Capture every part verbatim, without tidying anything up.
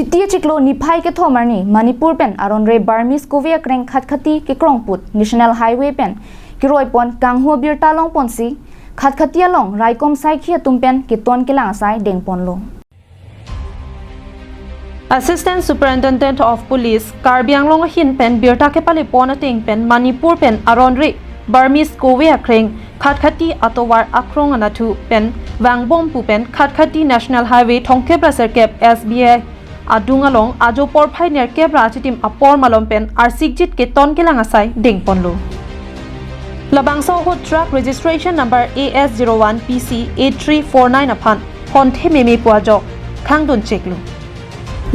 Chiti achiklo niphai kethom arni Manipur pen aronre Burmese kove akreng Khatkhati kekrong put National Highway pen keroi pon kanghu abirta long ponsi Khatkhati along raikom saikhi atum pen keton kelang asai deng ponlo. Assistant Superintendent of Police, Karbi Anglong ahin pen birta kepale pon ateng pen Manipur pen aronre Burmese kove akreng Khatkhati atovar akrong anatthu pen vangbom pu pen Khatkhati National Highway thomkep ra sirkep S B I adung along ajo porphai nerkep ra achitim apor malom pen arsikjit keton kelang asai deng ponlo. Labangso ahut truck registration number A S zero one P C eight three four nine aphan honthe meme pu ajok khangdun cheklo.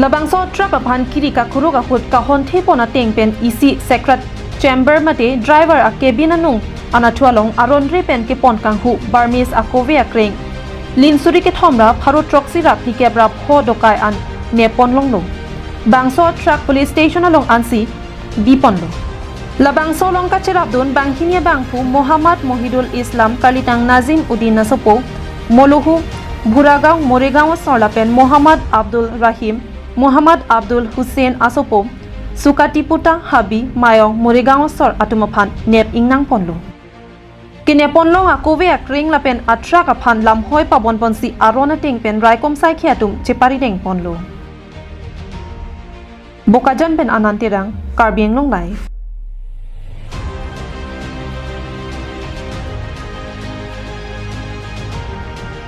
Labangso truck aphan kiri kakuruk ahut kahonthe pon ateng pen isi Secret Chamber mate driver a cabin anung anatthu along aronre pen kepon kanghu Burmese akove akreng linsuri kethom ra pharo throksi ra phlikep ra pho dokai an nepon longlo. Bangso truck police station along ansi bi ponlo. Labangso along kacherapdun banghini abangphu Muhammad Mohidul Islam, kalitang Nazim Uddin asopo, Molohu, Bhuragaon, Morigaon asor lapen Muhammad Abdul Rahim, Muhammad Abdul Hussain asopo, Sukatiputa Habi, Mayong, Morigaon asor atum aphan nep ingnang ponlo. Kenep pon long akove akreng lapen a truck aphan lamhoi pabon ponsi aron ateng pen raikom saikhi atum chepari deng ponlo. Bokajan pen Anand Terang, Karbi Anglong Live.